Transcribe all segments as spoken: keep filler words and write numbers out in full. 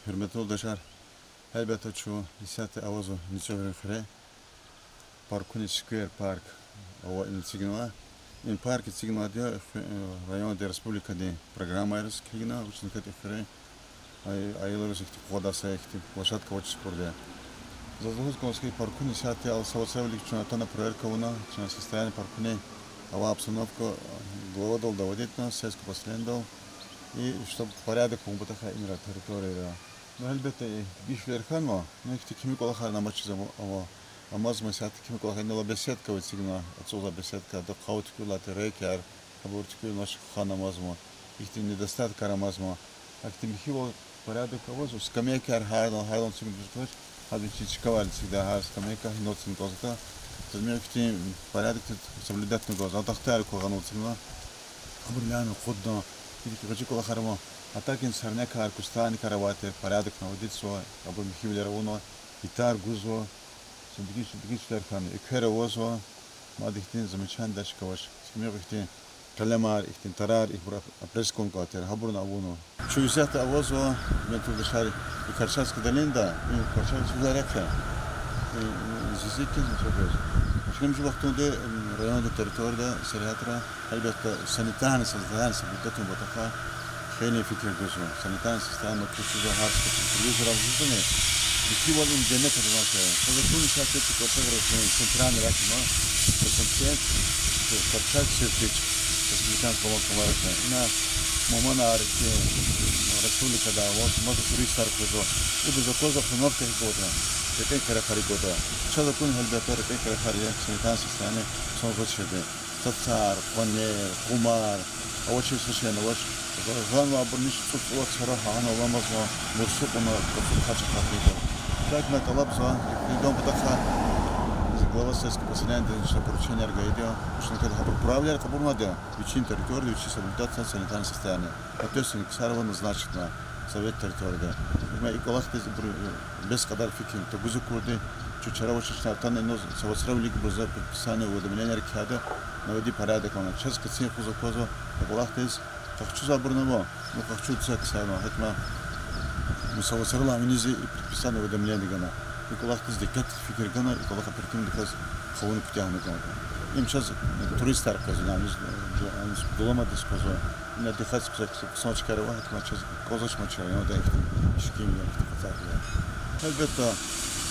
Гьуьрметлу юлдашар, гьелбетда, чун исятда авазва НуцӀуьгърин хуьре. Паркуни, сквер, парк ава, им эцигнава. Им парк эцигнавайди я, э, районда, республикада программайриз килигна, вучиз лагьайтӀа и хуьре ай-, аялриз ихьтин къугъвадай са ихьтин площадка авачиз курди я. Заз лугьуз кӀанзава хьи, паркуни исятда ал са вацран вилик чна атана, проверка авуна, чна состояние паркуни, авай обстановка главадал доводитьна, сельское поселениедал, и чтоб порядок авун патахъай инра территорияра. Ну, гьелбетда, и гишвилер хьанва, ну, ихьтин кими кӀвалахар амачиз ава, ава. Амазма исятда кими кӀвалахар, инал беседка эцигна, ацукьзавай беседка, ада къав туькӀуьрла, терекар, гьабур туькӀуьрла, хана амазма. Ихьтин недостаткар амазма. Ахьтин михьивал порядок авазва, скамейкаяр гьардан, гьардан эцигна туш, гьада чи чкавар эцигда, гьар скамейка гьинал эцигна кӀанзаватӀа. Тадми ихьтин порядок соблюдать авуна кӀанзава, тахтаяр квахьна эцигна. Абур ляна акъудна, ихьтин гъвечӀи кӀвалахар ама, а так ин сорнякар, кустарникар авайтир, порядок наводитьзава, абур михьивилер авунва, гьитар гузва, са дегиш-, дегишвилер хьана, эквер авазва, мад ихьтин замечаниедай чка авач. Симягъ ихьтин къелемар, ихьтин тарар, ибур опрыскивать авун кӀанда тир, гьабурни авунва. Чун исятда авазва, мугьман юлдашар, и Карачаевская долинада, и Карачаевская рехъ я. И, и, зи-, зи киз мисал яз. Вучиз лагьайтӀа вахтунда, м, райондин территорияда, сергьятра, гьелбетда, санитарный состояние соблюдать авун патахъай хейлин фикир гузва. Санитарный состояние муькуьд я, гьар са телевизорда гузва. Михьивал им гене кадавай. Са законни исятда чи кӀватӀ районда центральный рехъ я, по Карачаевск, по Карачаевск, Сертич, республиканский баланс товарища. Ина мугьманар, республикадай ва маса туристар къвезва. Ибуруз аквазва обстановка гьикӀ аватӀа, рекьин керехар гьикӀ аватӀа. Чаз акуна гьелбетда рекьин керехар я, санитарное состояние хъсан жеда чида. Цацар, къванер, къумар, авачир са шейни авач. Гъанва абур ниш цӀуд-цӀувад шара гьана аламазма, мурсукь авуна, къацу хъача хъатида. Гьакӏ ма тӀалабзава, регион патахъай, глава сельского поселения, порученияр гайиди я, чна квез гьабур правилар кьабулнавайди я, вичин территорияда вичи соблюдать авун санитарное состояние. Ответственный ксар ава назначитьна совет территорияда. Ма и кӀвалахдиз ибур, э, бес кьадар фикир тагуз акурди, чун чара авачиз чна атана инал са вацра вилик ибуруз предписание, уведомленияр кхьена, наведи порядок лагьана. Чаз къенин юкъуз аквазва, и кӀвалахдиз къахчузвайбурни ава, ну, къахчуз са ксар ава, гьакӏ ма, ну, са вацралай виниз и предписание, уведомление гана. И кӀвалахдиз дикъет, фикир гана, и кӀвалах оперативно кваз хъувуна куьтягьна кӀанда. Им чаз, э, туристар къвезва, аниз, э, аниз дуламадиз къвезва. Ина дихъат ксо-, ксо-, ксо чкайра ва гьакӏ ма чаз кӀанзавач ма чара, яда ихьтин чким я, ихьтин къазагъ я. Гьелбетда,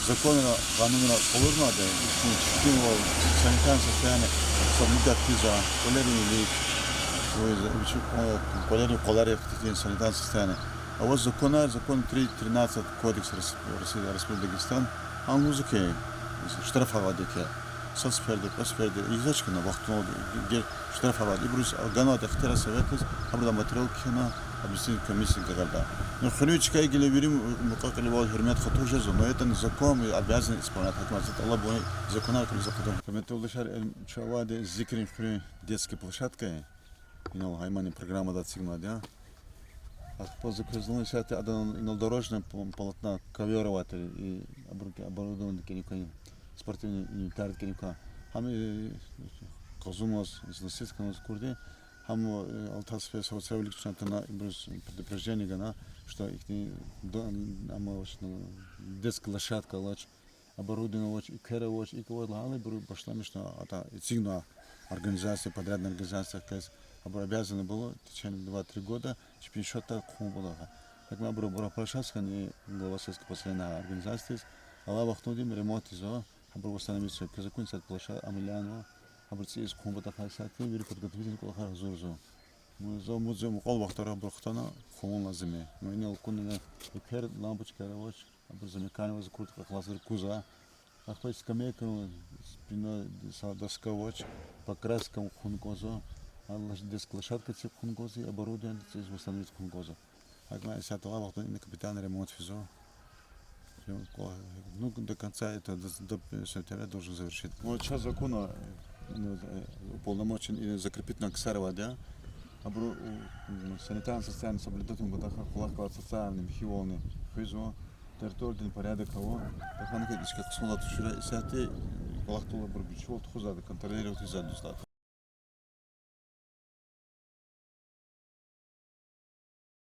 законра, къанунра къалурнавайди я, ихьтин чкимвал, санитарное состояние соблюдать ийиз, кӀвалерин вилик, вичин, э, кӀвалерин къвалар ихьтин санитарное состояние. Ава законар, закон три тринадцать, кодекс Рос-, России, Республики Дагестан, ам лугьузва хьи, штраф авайди я. Са сеферда, кьве сеферда ийизвач хьана вахтуналди, гьа, штраф авайди. Ибуруз ганвайди ихтияр советдиз, абуруз материал кхьена, административный комиссия гъайида. Ну, хуьруьн чкайри гила вири мукьва-кьиливал гьуьрмет, хатур жезва, но это не закон, мы обязаны исполнять, гьакӏ ма за тӀалабун, законар килигзава къадагъа. Гьуьрметлу юлдашар, э, чавайди Зикрин хуьруьн детский площадка я. Инал гьа имни программада эцигнавайди я. Ахпа за квез лугьун, исятда адан инал дорожное пол-, полотно, ковёр авайтир, и обору-, оборудование кӀаник квай, спортивный инвентарь кӀаник квай. Гьам, э, къазунваз, износить хьанваз акурди. Гьам, э, алтай сефер са вацра вилик чна атана, ибуруз предупреждение гана, что ихьтин до-, ам, ну, детская площадка алач, оборудование авач, эквер авач, икӀ авайла гьалайбуру башламишна, атӀа эцигна организация, подрядная организация хквез, абур обязаны были в течение два-три года чпин счётдай хъувун патал. ГьакӀ ма абуру, абуру обращаться хьана глава сельского поселения организациядиз, алай вахтунда им ремонт ийизва, абур восстановить ийизва, квез акуна исятда площадка амилянва, абур цӀийиз хъувун патахъай исятда вири подготовительный кӀвалахар гьазурзава. Ну, за муд-, за мукьвал вахтара абур хтана хъувун лазим я. Ну, инал акуна ина эквер, лампочкаяр авач, абур замыкание аваз акурди, кьакьлазар кузва. Ахпа скамейка, спина, са доска авач, покраска хъувун кӀанзава. Детская площадка цик хъувун кӀанзава, оборудование цик восстановить хъувун кӀанзава. ГьакӀ ма исятда алай вахтунда ина капитальный ремонт физва. Ну, до конца это, до, до сентября должен завершить. Ну, чаз акуна, ну, э, уполномоченный, э, закрепительный ксар авайди я. Абуру, ну, санитарное состояние соблюдать авун патахъай кӀвалах галаз цацарни, михьивални хуьзва, территориядин порядок ава. Тахьана квез ишка къисматда тушира, исятда кӀвалахдал абуру гуьчвал тухузвайди, контролировать ийизвайди туш.